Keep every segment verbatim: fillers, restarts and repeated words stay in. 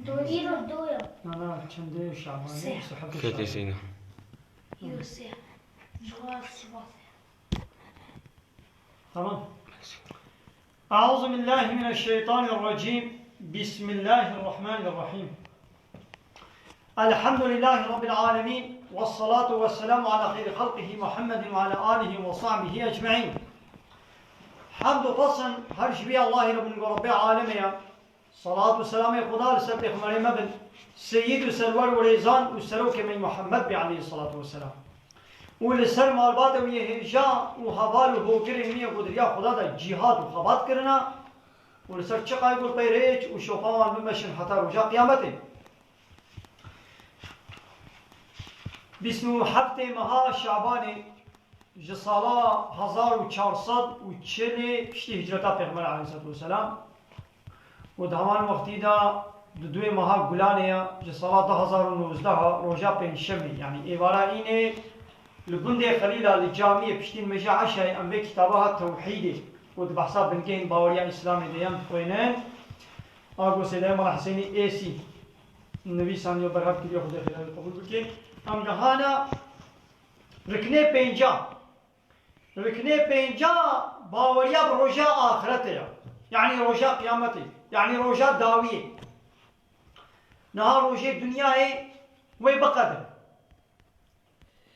Tu îro du ya. Na, na, çendê Şabanê? Sê. Sê heftê Şabanê. Yo sê. Ji xwe siba sê. Tamam. أعوذ بالله من الشيطان الرجيم. بسم الله الرحمن الرحيم. الحمد لله رب العالمين، والصلاة والسلام على خير خلقه محمد وعلى آله وصحبه أجمعين. Hemd û pes her ji vî Allahî re bin ku Rebbê alemê ye. Salat û selamê Xuda li ser pêxemberê me bin, seyîd û serwer û rêzan û serokê me Muhammed bê aleyhissalatu vesselam. Û li ser malbatê wî yê hêja û heval û hogirên wî yê ku di riya Xuda de cîhad û xebat kirina û li ser çiqayê ku pey rêç û şopa wan bimeşin heta roja qiyametê. Bîst û heftê meha Şabanê ji sala hezar û çar sed û çil piştî hicreta Pêxember aleyhissalatu vesselam û di heman wextî de di duê meha Gulanê ya ji sala du hezar û nozdeh roja pêncşemê, yanî êvara înê li gundê Xelîla li camiyê piştî nimêja eşayê em vê kitaba ha tewhîdê û di behsa bingehên baweriya Îslamê de yan dixwênin. A go Sêdayê Mala Hisênî Êsî nivîsaniyo berhev kiriyo, Xwedê xêra wî qebûl bike. Em gehana riknê pênca. Riknê pênca baweriya bi roja axirete ya. Yanî roja qiyametê. Yanî roja dawiyê. Niha rojê dinyayê wê biqedin.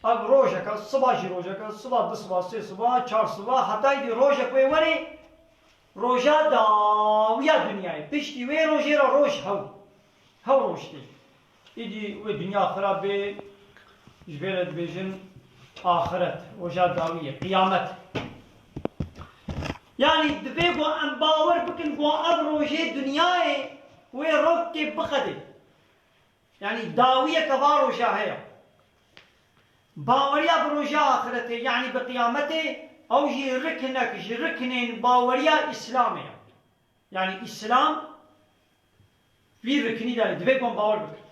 Ev rojeke, siba jî rojeke, siba du siba, sê siba, çar siba, heta îdî rojek wê werê, roja dawiya dinyayê. Piştî wê rojê re roj hew. Hew roj tê. Îdî wê dinya xirab bê, ji vê re dibêjin axiret, roja dawiyê, qiyamet. Yanî divê ku em bawer bikin ku ev rojê dinyayê wê rokê biqedê. Yanî dawiyeke va roja heye. Baweriya bi roja axiretê, yanî bi qiyametê, ew jî riknek ji riknên baweriya Îslamê ye. Yanî Îslam vî riknî de divê ku em bawer bikin.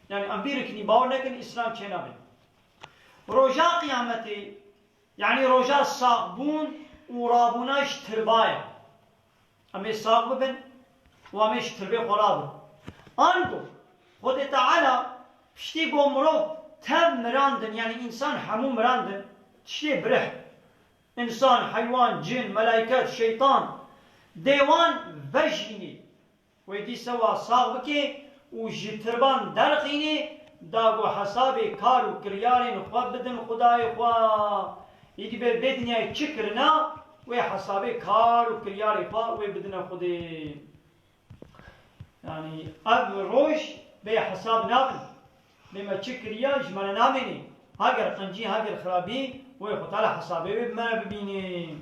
Yanî em vî riknî bawer nekin, Îslam çênabe. Roja qiyametê, yanî roja saxbûn û rabûna ji tirba ye. Em ê sax bibin û em ê ji tirbê xwe rabin. Ango Xwedê Teala piştî ku mirov tev mirandin, yanî însan hemû mirandin, tiştê birih. Însan, heywan, cin, melaiket, şeytan dê wan vejînî. Wê dîsa wa sax bike û ji tirban derxînê, da ku hesabê kar û kiryarên xwe bidin Xwedayê xwe. Îdî bê vê dinyayê çi kirina, wê hesabê kar û kiryarê xwe wê bidine Xwedê. Yanî ev roj bê hesab nabin. Bê me çi kiriye, ji me re namênê. Heger qencî, heger xirabî, wê Xwe Teala hesabê wê bi me re bibînê.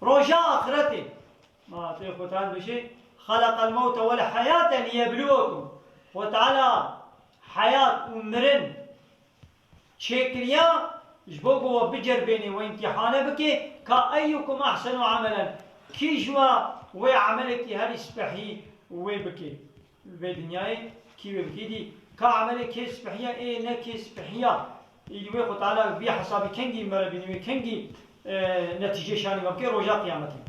Roja axiretê, ma tê Xwe Teala dibêje, "Xeleqel mewte wel heyate liyebluwekum." Xwe Teala heyat û mirin çêkiriya ji bo ku we biceribênê, we îmtîhane bike, ka eyyukum ahsenu amelen, kî ji we wê emelekî herî spehî wê bike. Vê dinyayê kî wê bike dî, ka emelê kê spihiya, ê ne kê spihiya. Îdî wê Xwe Teala vî hesabî kengî me re bînî, wê kengî, e, netîcê şanî me bike roja qiyametê.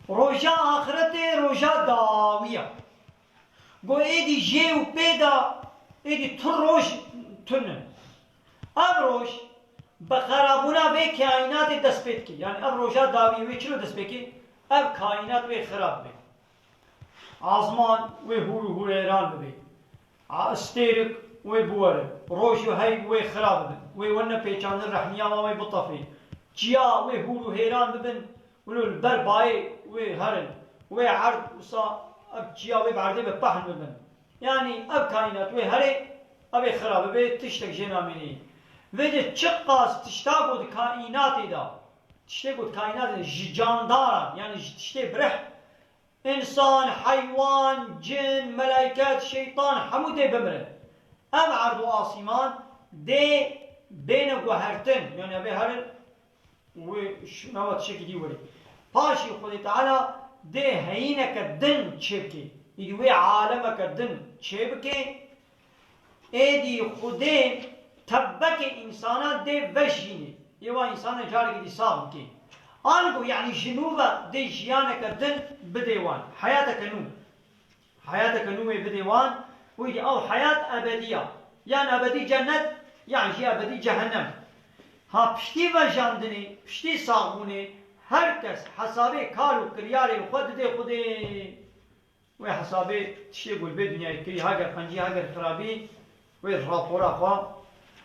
Roja axiretê roja dawî ye. Go êdî jê û pê de êdî tu roj tune. Ev roj bi xerabûna vê kaînatê dest pê dike. Yanî ev roja dawî wê çilo dest pê ke? Ev kaînat wê xirab be. Azman wê hûr û hûrêran bibe. A, stêrik wê biwere. Roj û heyv wê xira bibin. Wê werne pêçandin, rehmiya wan wê bitefê. Çiya wê hûr û hêran bibin. Wilo li ber bayê wê herin. Wê erd wisa ev çiya wê bi erdê ve pehn bibin. Yanî ev kaînat wê herê, ev ê xira bibe, tiştek jê namênê. Vêce çiqas tişta ku di kaînatê de, tiştê ku di kaînatê de ji candaran, yanî ji tiştê bireh, însan, heywan, cin, melaiket, şeytan hemû dê bimirin. Ev erd û asîman dê bêne guhertin, yanî ev ê herin wê şûna we tiştekî dî werê. Paşî Xwedê Teala dê heyîneke din çêbike. Îdî wê alemeke din çêbike. Êdî Xwedê tebekê însana dê vejînê. Ê wa însana carekî dî sax bikê. Ango, yanî ji nû ve dê jiyaneke din bidê wan. Heyateke nû. Heyateke nû wê bidê wan. Wî dî ew heyat ebedî ya. Yan ebedî cennet, yan jî ebedî cehennem. Ha piştî vejandinê, piştî saxbûnê, her kes hesabê kar û kiryarên xwe didê Xwedê. Wê hesabê tiştê ku li vê dinyayê kirî, heger qencî, heger xirabî, wê rapora xwe,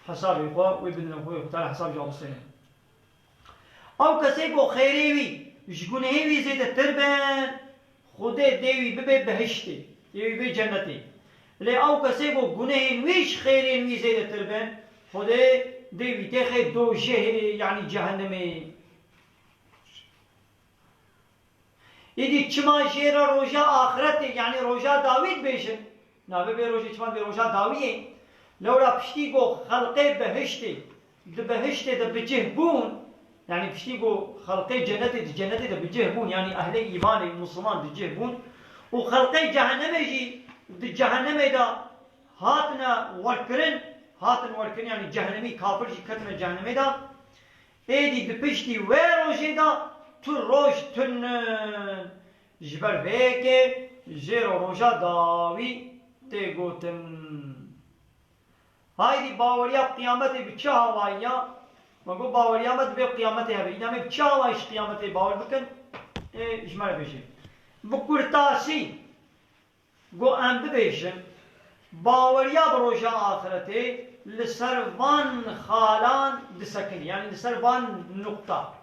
hesabê xwe, wê bidine xwe, Xwedê hesab ji wan bistêne. Ew kesê ku xêrê wî ji gunehê wî zêdetir bin, Xwedê dê wî bibe bihiştê, dê wî bê cennetê. Lê ew kesê ku gunehên wî ji xêrên wî zêdetir bin, Xwedê dê wî têxe dojehê, yanî cehennemê. Îdî çima jê re roja axretê, yanî roja dawî dibêjin? Navê vê rojê çima dibê roja dawiyê? Lewra piştî ku xelqê behiştê, di behiştê de bi cih bûn, yanî piştî ku xelqê cenetê di cenetê de bi cih bûn, yanî ehlê îmanê û misliman di cih bûn û xelqê cehennemê jî di cehennemê de hatine werkirin, hatin werkirin, yanî cehennemî kafir jî ketine cehennemê de. Êdî di piştî wê rojê de tu roj tune. Ji ber vê yekê jê re roja dawî tê gotin. Haydî baweriya bi qiyametê bi çi hawayî ya? Me got baweriya me divê qiyametê hebe. Îna me bi çi hawayî ji qiyametê bawer bikin? Ê, ji me re bêje. Bi kurtasî, Go em bibêjin, baweriya bi roja axiretê li ser van xalan disekinî, yanî li ser van nuqta.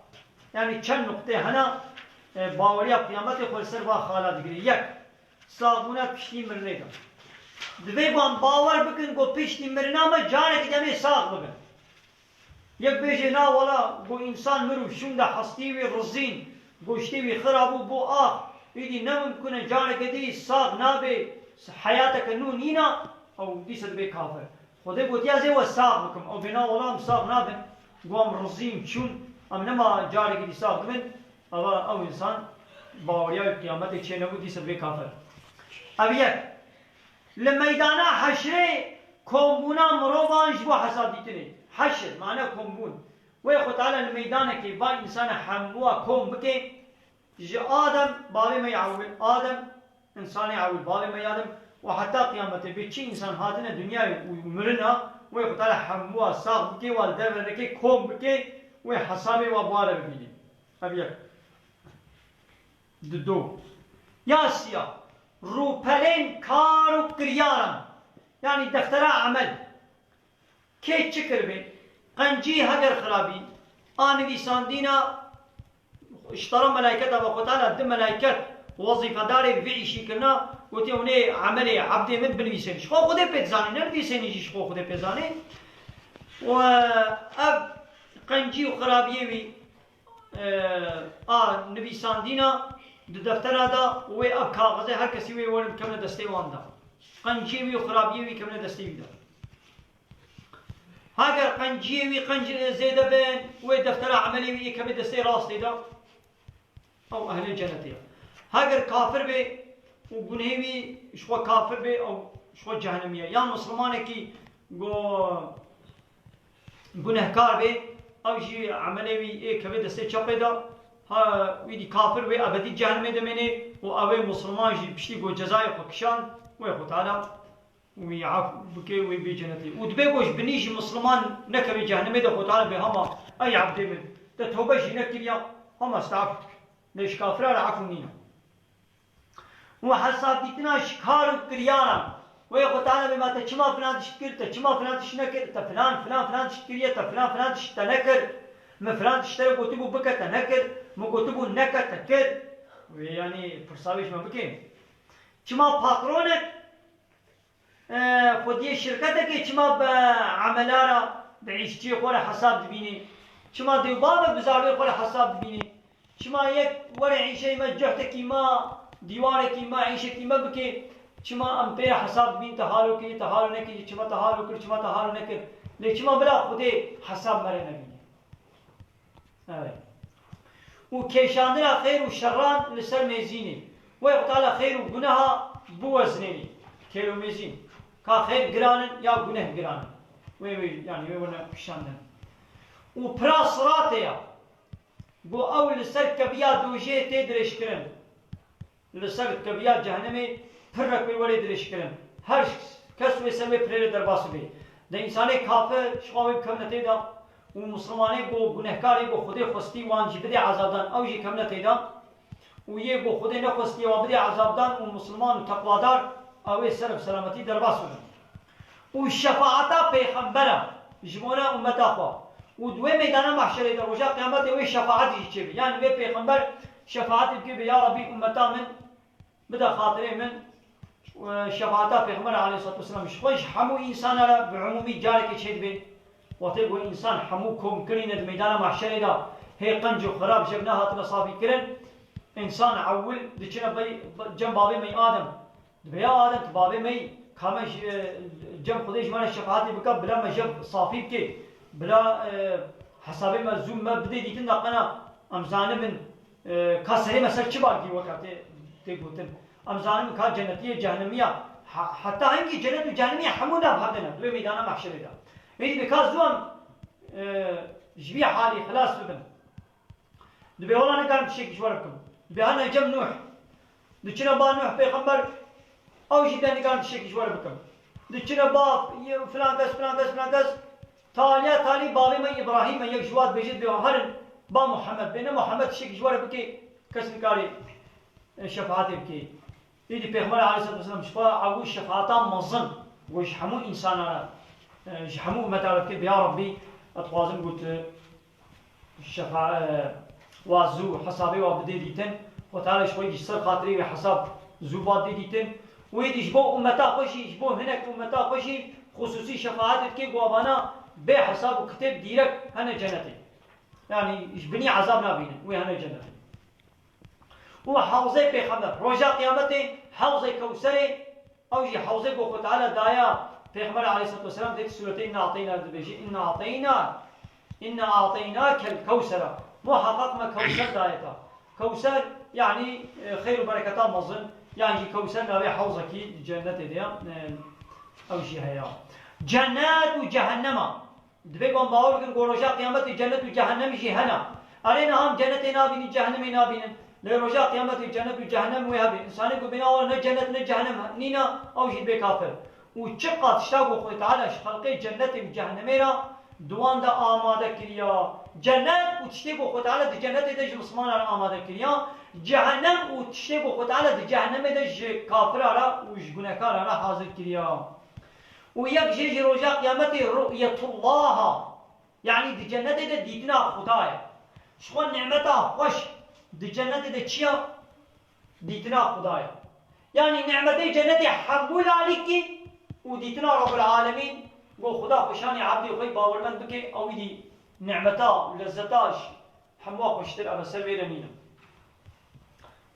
Yanî çend nuqtê hene, e, baweriya qiyametê xwe li ser van xala digire. Yek, saxbûna piştî mirinê de. Divê ku em bawer bikin ku piştî mirina me carekî demê sax bibin. Yek bêje, na wela, go însan mir û şûnde hestî wî rizîn, goştê wî xira bû, bû ax. Îdî ne mimkun e, careke dî sax nabe, heyateke nû nîna, ew dîsa dibe kafir. Xwedê gotiya zê we sax bikim. Ew bê, na wela, em sax nabin. Go em rizîn çûn, em nema careke dî sax dibin. Eva ew însan baweriya wî qiyametê çê nebû, dîsa dibe kafir. Ev yek. Li meydana heşrê kombûna mirovan ji bo hesabdîtinê. Heşr, mane kombûn. Wê Xwe Teala li meydanekê va însana hemûa kom bike, ji Adem, bavê me yê ewil, Adem, însanê ewil, bavê me yê Adem, û heta qiyametê bê çi însan hatine dinyayê û mirina, wê Xwe Teala hemûa sax bike, wa li derve neke, kom bike, wê hesabê wa bi wa re bibîne. Ev yek. Dido. Ya siya. Rûpelên kar û kiryaran, yanî deftera emel, kê çi kiribê? Qencî heger xirabî, a nivîsandîna, ji tara melayketa ve Xwe Teala di melayket wezîfedarê vê îşî kirina, gotiye, hûn ê emelê ebdê min binivîsên. Ji xwe Xwedê pê dizanê, nenivîsênî jî ji xwe Xwedê pê zanê. Û ev qencî û xirabiyê wî, e, a nivîsandîna di deftera de û wê ev kaxizê her kesî wê werin kevne destê wan de. Qenciyê wî û xirabiyê wî kevne destê wî de. Heger qenciyê wî qenc zêde bin, wê deftera emelê wî yê keve destê rastê de. Ew ehlê cenetê ye. Heger kafir bê û gunehê wî ji xwe kafir bê, ew ji xwe cehennemî ye. Yan mislimanekî go gunehkar bê, ew jî emelê wî ê kevê destê çepê de, ha wî dî kafir wê ebedî cehennemê de mênê û ew ê musliman jî piştî ku cezayê xwe kişand, wê Xwe Teala wî ef bike, wê bê cenetê. Û dibê ku ji binî jî musliman nekeve cehennemê de, Xwe Teala bê hema ey ebdê min, te tobe jî nekiriya, hema staf dike. Lê ji kafira re efû nîne. Û hesabdîtina ji kar û kiryaran. Wê Xwe Teala bê, ma te çima filan tişt kir, te çima filan tişt nekir, te filan, filan, filan tişt kiriye, te filan, filan tişt te nekir, min filan tişt te re gotibû bike, te nekir, min gotibû neke, te kir. Wê, yanî, pirsa wê ji me bikên. Çima patronek, e, xwediyê şirketekê çima bi emela re, bi îşçiyê xwe re hesab dibînê? Çima dê û bavê bi zarokê xwe re hesab dibînê? Çima yek were îşeyê me, cehtekî me, dîwarekî me, îşekî me bike, çima em pê hesab dibîn, te halo kiriye, te halo nekiriye, çima te halo kir, çima te halo nekir? Lê çima bila Xwedê hesab me re nebîne? Evet. Û kêşandina xêr û şerran li ser mêzînê. Wê Xwe Teala xêr û guneha biwezinênê. Kêr û mêzîn. Ka xêr giran in ya guneh giran in. Wê, wê, yani wê wene kişandin. Û pira siratê ya. Go ew li ser keviya dojê tê dirêjkirin. Li ser keviya cehennemê pirrek wê were dirêjkirin. Her kes wê ser wê pirê re derbas bibe. De însanê kafir, şixwe wê bikevine tê de û misilmanê go gunehkarê go Xwedê xwestî wan jî bidê ezabdan, ew jî kevine tê de. Û yê ku Xwedê nexwestiye wan bidê ezabdan û misilman û teqwadar, ew ê ser bi selametî derbas bibin. Û şefaeta pêxembera ji bona ummeta xwe. Û di wê meydana mahşerê de roja qiyametê wê şefaetê jî çêbe. Yani wê pêxember şefaetê bike, bê ya Rabbî, ummeta min bide xatirê min. Û şefaeta Pêxember aleyhissalatu vesselam ji xwe ji hemû însana re bi umûmî carekê çêdibe. Wextê ku însan hemû kom kirîne di meydana mahşerê de, hê qenc û xirab ji hev nehatine safî kirin, însan ewil diçine bey, cem babê me yî Adem. Dibe ya Adem, tu babê me yî, ka me ji, cem Xwedê ji me re şefaetê bike, bila me ji hev safî bike, bila, e, hesabê me zû me bidê dîtin de qena em zanibin, e, ka serê me ser çi bagî weke tê, tê gotin. Em zanin ka cenetî ye, cehennemî ye. He-, heta hingî cenet û cehennemî ye, hemû nav hev de ne, di wê meydana mahşerê de. Êdî bi ka zû em, e, ji vî halî xilas bibin. Dibê wela nikarim tiştekî ji we re bikim. Dibê hene cem Nuh. Diçine ba Nuh pêxember, ew jî de nikarim tiştekî ji we re bikim. Diçine ba, ye, filan kes, filan kes, filan kes. Taliya talî bavê me Îbrahîm e, yek ji wa dibêje, dibê herin ba Muhammed. Bê ne Muhammed tiştekî ji we re bikê, kes nikarê, e, şefaetê bikê. Êdî Pêxember aleyhissalatu vesselam ji xwe ew şefaeta mezin, ku ji hemû însana re, e, ji hemû ummeta re dikê, bi ya Rabbî, ez dixwazim, got, e, şefa-, e, wa zû hesabê wa bidê dîtin, Xwe Teala ji xwe ji ser xatirê wê hesab zû ba dê dîtin. Û êdî ji bo ummeta xwe jî, ji bo hinek ummeta xwe jî xusûsî şefaetê dikê, ku avana bê hesab û kitêb dîrek hene cenetê. Yani ji binî ezab nabînin, wê hene cenetê. Û hewzê pêxember, roja qiyametê hewzê Kewserê, ew jî hewzê ku Xwe Teala daya Pêxember aleyhissalatu vesselam, dê sûretê Inna Ateyna dibêje, Inna Ateyna, Inna Ateynakel Kewsera. Muheqeq me Kewser daye ta. Kewser, yani, e, xeyr û bereketa mezin, yan jî Kewser navê hewzekî cennetê de ya, e, ew jî heye. Cennet û cehennema. Divê ku em bawer bikin ku roja qiyametê cennet û cehennem jî hene. Erê niha em cennetê nabînin, cehennemê nabînin. Lê roja qiyametê cennet û cehennem wê hebe. Însanê ku bêne were ne cennet ne cehennem nîne, ew jî dibê kafir. Û çiqas tişta ku Xwedê Teala ji xelqê cennetê û cehennemê re di wan de amade kiriya. Cennet û tiştê ku Xwedê Teala di cennetê de ji mislimana re amade kiriya. Cehennem û tiştê ku Xwedê Teala di cehennemê de ji kafira re û ji gunehkara re hazir kiriya. Û yek jê jî roja qiyametê ru'yetullaha, yanî di cennetê de dîtina Xuda ye. Ji xwe nimeta xweş di cennetê de çi ya? Dîtina Xuda ye. Yanî nimetê cennetê hemû lalîkî û dîtina Rabbul Alemîn, ku Xuda xwe şanî ebdê xwe yî bawermend bike, ew îdî nimeta û lezzeta ji hemûa xweştir ev e, ser vê re nîne.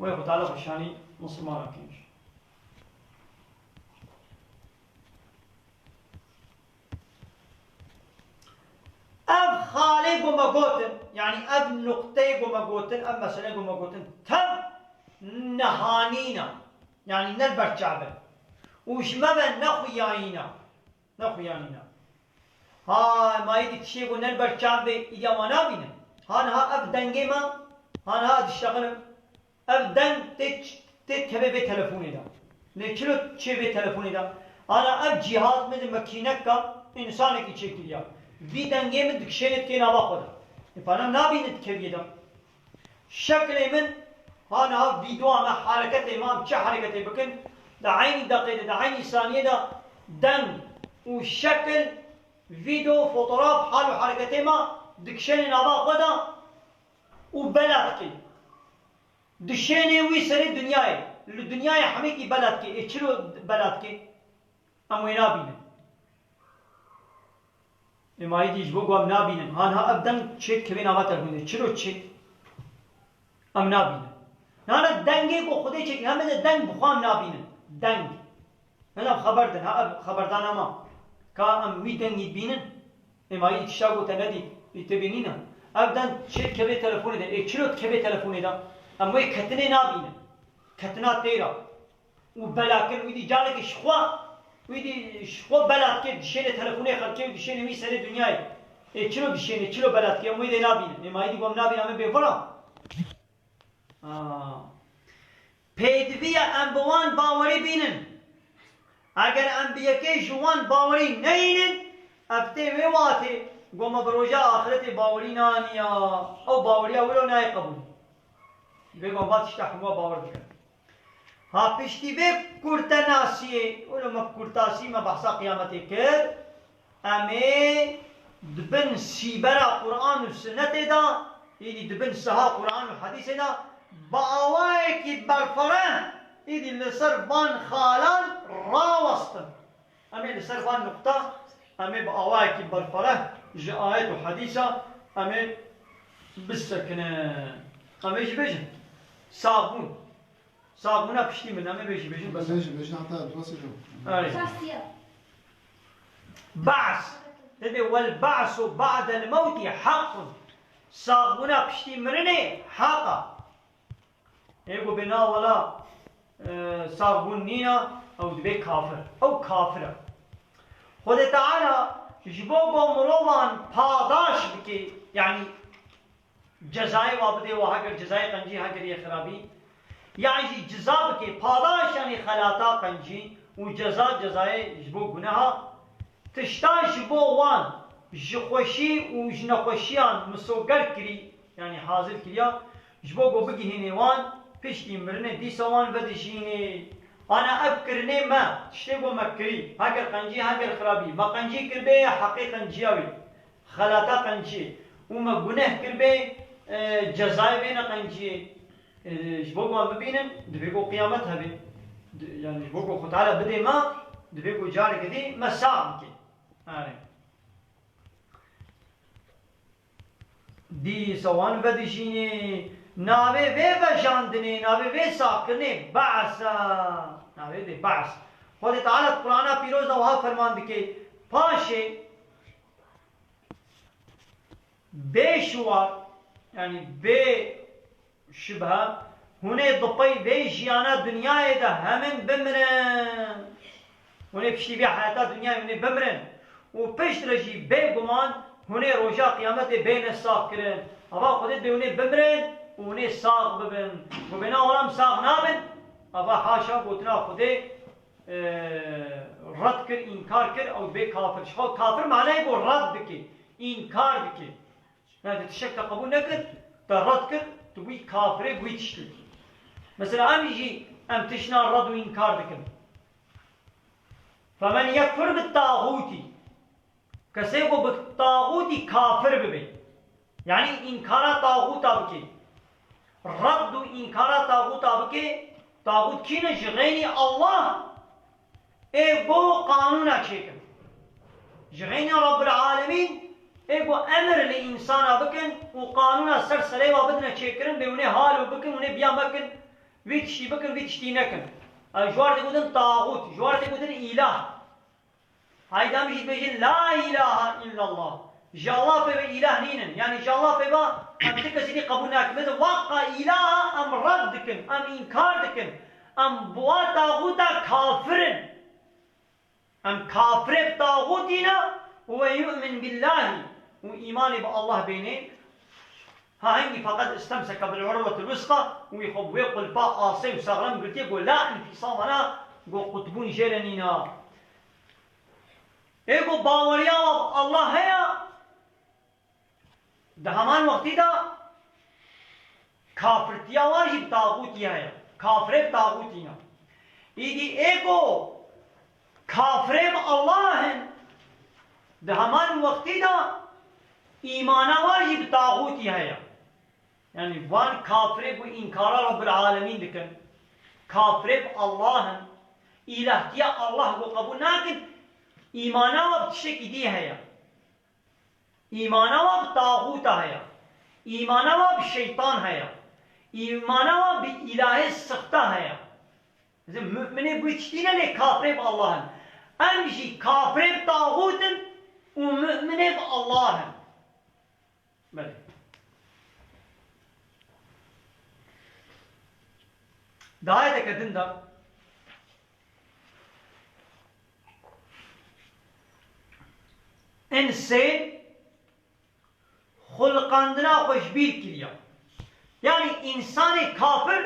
Wê Xwe Teala xwe şanî misilmana bike. Ev xalê ku me gotin, yanî ev nuqteyê ku me gotin, ev meseleyê ku me gotin, tev nihanîn e, yanî ne li ber çav e. Û ji me ve ne xuyayîn e, ne xuyayîn e. Ha, ma êdî tiştê ku ne li ber çav be, îdî ema nabînin. Ha niha ev dengê me, ha niha diştexinim. Ev deng tê, tê kevê vê telefonê de. Lê çilo çê vê telefonê de? Ana ev cîhaz, meze makîneka însanekî çêkiriya. Vî dengê min dikişênê dikê nava xwe de. Ê, panem nabînin dikeviyê de. Şekilê min, ha niha vîdeoya me, hereketê me, em çi hereketê bikin, di eynî deqê de, di eynî saniyê de deng û şekil, vîdeo, fotoğraf, hal û hereketê me dikişênê nava xwe de û bela dikê. Dişênê wî serê dinyayê. Li dinyayê hemêkî bela dikê. Ê çilo bela dikê? Em wê nabînin. Ê ma êdî ji bo ku em nabînin. Ha niha ev deng çê dikeve nava telefonê. Çilo çê? Em nabînin. Nana dengê ku Xwedê çêkir. Heme de deng bi xwe em nabînin. Deng. Hela xeber din, ha, ev xeberdana ma. Ka em wî dengî bînin, ê ma yî tişta gote nedî, yî tê bînîne. Ev deng çê dikeve telefonê de, ê çilo dikeve telefonê de, em wê ketinê nabînin. Ketina têra. Û belakirin, wî dî careke ji xwe, Wî dî ji xwe bela dike, dişêne telefonê xelkê û dişêne wî serê dinyayê. Ê çilo dişêne, çilo bela dike, em wê dê nabînin. Ê ma êdî ku em nabînin, em ê bêvira? Aa. Pêdiviya em bi wan bawerî bînin. Eger em bi yekê ji wan bawerî neyînin, ev tê wê watê ku me bi roja axretê bawerî naniya. Ew baweriya wilo nayê qebûl. Vê ku em va tişta hemû bawer bikin. Ha piştî vê kurtenasiyê, wilo me kurtasî me behsa qiyametê kir, em ê di bin sîbera Quran û Sunnetê de, êdî di bin siha Quran û Hedîsê de, bi awayekî berfireh, êdî li ser van xalan rawestin. Em ê li ser van nuqta, em ê bi awayekî berfireh ji ayet û hedîsa em ê bisekinin. Em ê jî bêjin, saxbûn. Saxbûna piştî min, em ê bêjî bêjin, bes. Bêjin, bêjin, heta tu basî. Erê. Şastiya. Ba's. Tê de, "Wel ba'su ba'del mewtî haqqun." Saxbûna piştî mirinê haq a. Ê ku bê na wela, e, saxbûn nîna, ew dibê kafir. Ew kafir e. Xwedê Teala ji bo ku mirovan padaş bike, yanî cezayê wa bidê wa, heger cezayê qencî, heger yê xirabî, yan jî ceza bike, padaş, yanî xelata qencî û ceza cezayê ji bo guneha, tişta ji bo wan ji xweşî û ji nexweşiyan misoger kirî, yanî hazir kiriya, ji bo ku bigihînê wan, piştî mirinê dîsa wan vedijînê. Ana ev kirinê me, tiştê ku me kirî, heger qencî, heger xirabî, me qencî kiribê, heqê qenciya wî. Xelata qenciyê û me guneh kiribê, e, cezayê vê ne qenciyê, e, ji bo ku em bibînin, divê ku qiyamet hebe. Di-, yani ji bo ku Xwe Teala bidê me, divê ku careke dî me sax bike. Erê. Dîsa wan vedijînê, navê vê vejandinê, navê vê saxkirinê Be's e. Navê dê Be's. Xwedê Teala di Qur'ana Pîroz de wiha ferman dike, paşê bê şiwar, yanî bê şibhe, hûn ê di pey vê jiyana dinyayê de hemin bimirin. Hûn ê piştî vê heyata dinyayê hûn ê bimirin. Û piştre jî bêguman hûn ê roja qiyametê bêne saxkirin. Ava Xwedê dibê hûn ê bimirin û hûn ê sax bibin. Ku bêna wela em sax nabin, ava haşa gotina Xwedê, e, red kir, înkar kir, ew dibê kafir. Ji xwe kafir manayê ku red dike, înkar dike. Yani te tiştek te qebûl nekir, te red kir, tu bûyî kafirê, bûyî tiştekî. Mesela em jî, em tiştna red û înkar dikin. Femen yekfur bi tağûtî. Kesê ku bi tağûtî kafir bibe. Yani înkara tağûta bike. Red û înkara tağûta bike, tağût kî ne? Ji xeynî Allah ê ku qanûna çêkin. Ji xeynî Rabbul Alemîn ê ku emir li însana bikin û qanûna ser serê wa bidine çêkirin, bê hûn ê halo bikin, hûn ê biya mekin, vî tiştî bikin, vî tiştî nekin. Ev ji war tê gotin taxût, ji war tê gotin îlah. Hayda em jî dibêjin, "La ilahe illallah." Ji Allah pê ve îlah nînin. Yani ji Allah pê ve em ti kesî dî qebûl nakin. Bêjin, "Waqqa ilaha em red dikin, em înkar dikin. Em bi wa taxûta kafir in." Em kafirê bi taxûtî ne û we yu'min billahî û îmanê bi Allah bênê. Ha hingî feqet istemseke bil urwetil wusqa, wî xwe bi wê qulpa asê û saxlem girtiye, got la infisama ne, got qutbûn jê re nîna. Ê got baweriya we bi Allah heye, di heman wextî de kafirtiya wan jî bi taxûtî heye. Kafirê bi taxûtî ne. Îdî ê ku kafirê bi Allah in, di heman wextî de îmana wan jî bi taxûtî heye. Yani van kafirê ku înkara Rabbil Alemîn dikin, kafirê bi Allah in, îlahtiya Allah ku qebûl nakin, îmana wan bi tiştekî dî heye. Îmana wa bi taxûta heye. Îmana wa bi şeytan heye. Îmana wa bi îlahê sixta heye. Zin mu'minê bi wî tiştî ne, lê kafirê bi Allah in. Em jî kafirê bi taxût in û mu'minê bi Allah in. Belê. Di ayeteke din de, Insên xulqandina xwe ji bîr kiriya. Yanî însanê kafir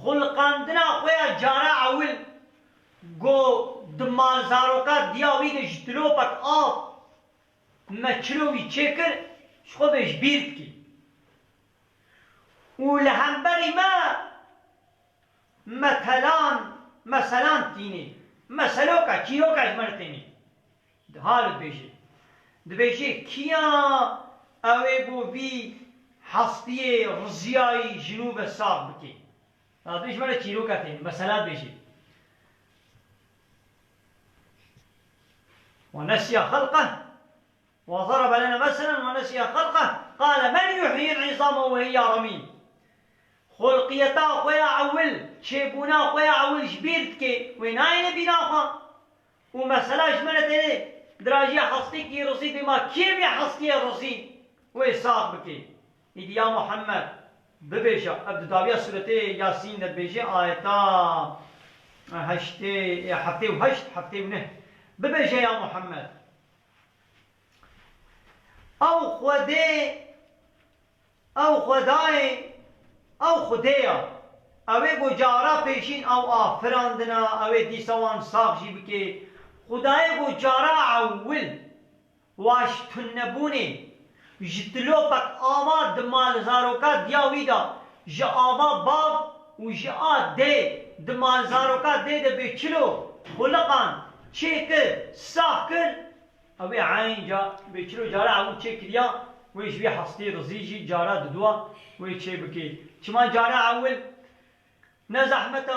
xulqandina xwe ya cara ewil ku di malzaroka diya wî de ji dilopek av me çilo wî çêkir, ji xwe ve ji bîr dikî. Û li hemberî me metelan, meselan tînê. Meseloka, çîroka ji me re tênê. Diha li dibêje. Dibêje, kiya ew ê ku vî hestiyê riziyayî ji nû ve sax bike? Dibê ji me re çîroka tênê, mesela dibêje. ونسي خلقه وضرب لنا مثلا ونسي خلقه قال من يحيي العظام وهي رميم. Xulqiyeta xwe ya ewil, çêbûna xwe ya ewil ji bîr dike, wê nayêne bîra xwe. Û mesela ji me re têne, dirajiya hestêkî rizî bê, ma kê vê hestiyê rizî wê sax bike? Îdî ya Muhammed, bibêje, ev di dawiya sûretê Yasîn de dibêje, ayeta heştê, heftê û heşt, heftê û neh. Bibêje ya Muhammed. Ew Xwedê, ew Xwedayê, ew Xwedê ya. Ew ê ku cara pêşîn ew afirandina, ew ê dîsa wan sax jî bike. Xwedayê ku cara ewil wa ji tunebûnê, ji tilopek ava di malzaroka diya wî de, ji ava bav û ji a dê di malzaroka dê de bê çilo xuliqan çêkir, sax kir, Ew ê eynca bê çilo cara ewil çêkiriya, wê ji wî hestê rizî jî cara didua wê çê bike. Çima cara ewil ne zehmet e?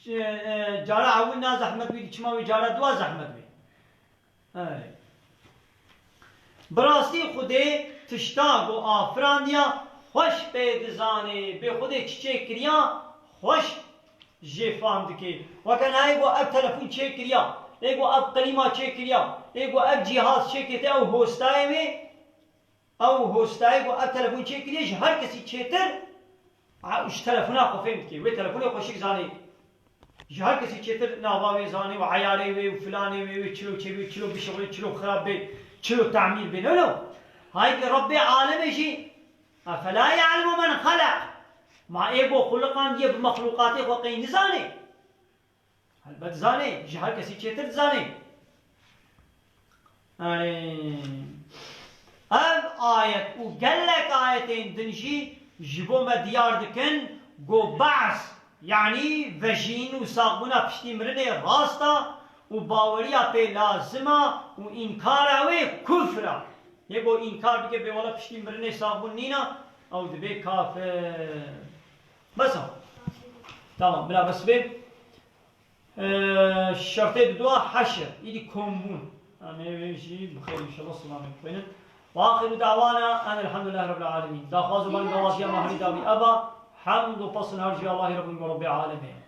Ç-, e, cara ewil ne zehmet bî, çima wê cara dua zehmet bî? Ey. Bi rastî Xwedê tişta ku afirandiya xweş pê dizanê, bê Xwedê çi çêkiriya xweş jê fam dike. Weke nayê ku ev telefon çêkiriya, ê ku ev qilîma çêkiriya, ê ku ev cîhaz çêkirte, ew hostayê wê, ew hostayê ku ev telefon çêkiriye ji her kesî çêtir, a, ji telefona xwe fêm dike. Wê telefonê xweşik zanê. Ji her kesî çêtir nava wê zanê û eyarê wê û filanê wê, wê çilo çê bê, çilo bişixulê, çilo xirab bê, çilo tamîr bê. No, no. Hay ki Rebbê alemê jî, أفلا يعلم من خلق. Ma ê ku xuliqandiye bi mexlûqatê xwe qey nizanê? Helbet zanê, ji her kesî çêtir dizanê. Yanî, ev ayet û gelek ayetên din jî ji bo me diyar dikin ku be's, yanî vejîn û saxbûna piştî mirinê rast e û baweriya pê lazim e û înkara wê kufr e. Yê ku înkar bike bê wela piştî mirinê saxbûn nîne, ew dibe kafir. Bes e. Tamam, bila bes bê. Ee, şertê didua heşr, îdî kombûn. Em ê wê jî bi xêr înşallah silamê bixwînin. Ve axiru da'wana en elhamdülillahi rabbil alemin. Daxwaz û bangawazîya me herî dawî ev e. Hemd û pesn her jî Allahî Rebbin ku Rebbê alemê ye.